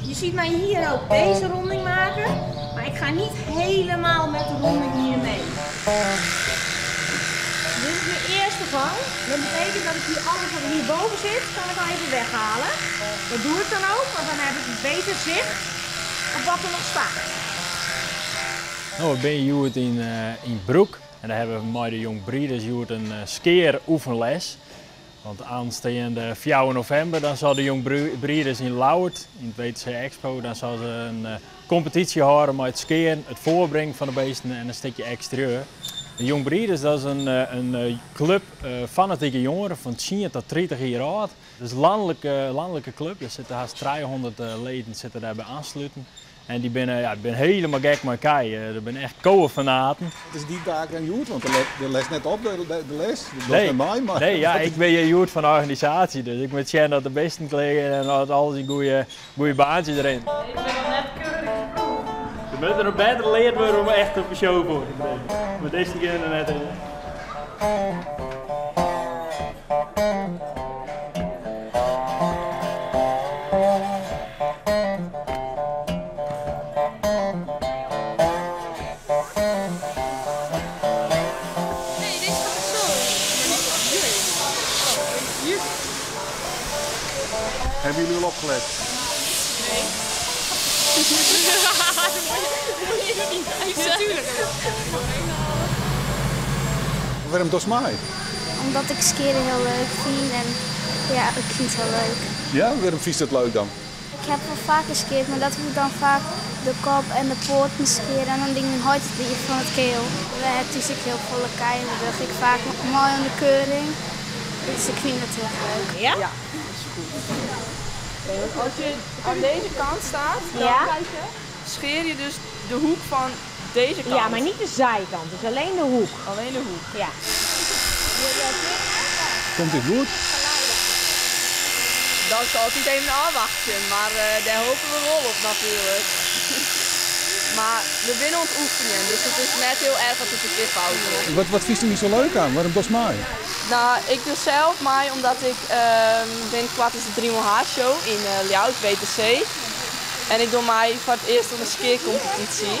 Je ziet mij hier ook deze ronding maken, maar ik ga niet helemaal met de ronding hier mee. Dit is mijn eerste gang. Dat betekent dat ik hier alles wat hierboven zit, kan ik al even weghalen. Dat doe ik dan ook, want dan heb ik een beter zicht op wat er nog staat. No, we binne hjoed yn Broek en dêr hawwe we mei de Jong Brieders hjoed in skearoefenles. Want oansteande 4 novimber dan sil de Jong Brieders yn Ljouwert, yn it WTC Expo, dan sil se in kompetysje hâlde mei it skearen, it foarbringen fan de beesten en in stikje eksterieur. De Jong Brieders, dat is in klup fanatike jongeren fan 10 tot 30 jier âld. Dat is in lanlike klup, der sitte hast 300 leden sitte dêrby oansluten. En dy binne, ja, binne hielendal gek mei kij. Dat binne echt kowefanaten. Wat is dyn taak dan hjoed? Want do letst net op de les, do dochst net mei. Mar Nee, ja, ik bin hjir hjoed fan de organisaasje, dus ik moat sjen dat de bisten klear gean en dat alles yn goede baantsjes rint. Ik bin noch net keuringsproef. Der moat der noch better leard wurde om echt op de show foar te bringen. Mar dizze gean der net yn. Nee, deze gaat zo. Maar niet hier. Oh, hier. Hebben jullie al opgelet? Nee. Natuurlijk. Wêrom dochst mei? Omdat ik skearen hiel leuk fyn en ja, ik fyn it hiel leuk. Ja, wêrom fynst it leuk dan? Ik ha wol faker skeard, mar dat wie dan faak de kop en de poaten skeare en dan die myn heit it liif fan it keal. We ha thús ek hiel folle kij en dêr doch ik faak mei oan de keuring, dus ik fyn it hiel leuk. Ja, dat is goed. Want as je aan deze kant staat, dan scheer je dus de hoek van deze kant. Ja, maar niet de zijkant, dus alleen de hoek. Alleen de hoek. Ja. Komt dit goed? Dat is altyd even ôfwachtsjen, mar dêr hoopje we wol op natuerlik. Mar we binne oan it oefenjen, dus it is net hiel erch as it in kear fout giet. Wat fynst der sa leuk oan? Wêrom dochst mei? No, ik doch sels mei omdat ik binnenkoart is de Driemaal H show yn Ljouwert, WTC. En ik doch mei foar it earst oan de skearkompetysje.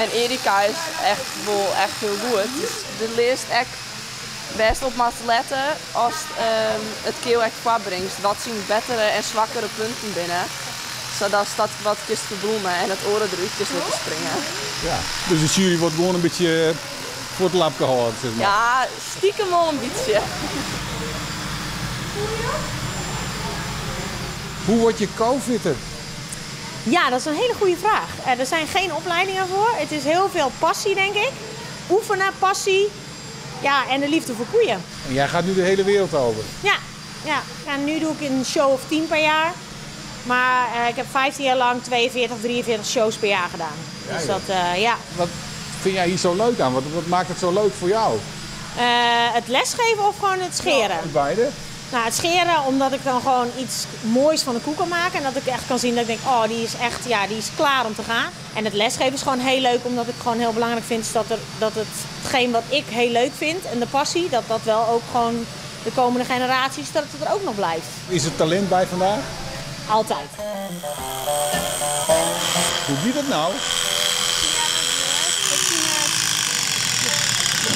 En Erika is echt wol echt hiel goed. Dus do learst ek wêr'tst op moatst lette ast it keal ek foarbringst. Wat syn bettere en swakkere punten binne. Sadatst dat wat kinst ferbloeme en it oare derút kinst litte springe. Ja, dus de sjuery wurdt gewoan in bytsje foar it lapke hâlden, sis mar. Ja, stikem wol in bytsje. Hoe wurd je kofitter? Ja, dat is een hele goede vraag. Er zijn geen opleidingen voor. Het is heel veel passie, denk ik. Oefenen, passie. Ja, en de liefde voor koeien. En jij gaat nu de hele wereld over? Ja, ja. En nu doe ik een show of 10 per jaar. Maar ik heb 15 jaar lang 42, 43 shows per jaar gedaan. Ja, Dus joh. dat, ja. Wat vind jij hier zo leuk aan? Wat maakt het zo leuk voor jou? Het lesgeven of gewoon het scheren? Ja, beide. Het scheren, omdat ik dan gewoon iets moois van de koe kan maken. En dat ik echt kan zien dat ik denk, oh, die is echt, ja, die is klaar om te gaan. En het lesgeven is gewoon heel leuk, omdat ik gewoon heel belangrijk vind dat hetgeen wat ik heel leuk vind en de passie, dat dat wel ook gewoon de komende generaties, dat het er ook nog blijft. Is er talent bij vandaag? Altijd. Hoe gaat dat nou? Ja, ik vind het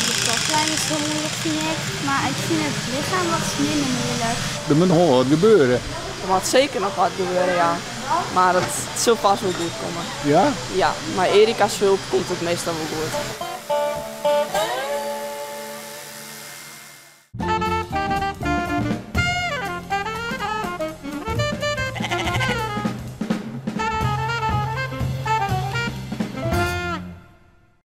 de koplijn is heel moeilijk, vind ik. Maar ik vind het lichaam wat minder moeilijk. Er moet nog wel wat gebeuren. Er moet zeker nog wat gebeuren, ja. Maar het zal vast wel goed komen. Ja? Ja, maar Erika's hulp komt het meestal wel goed.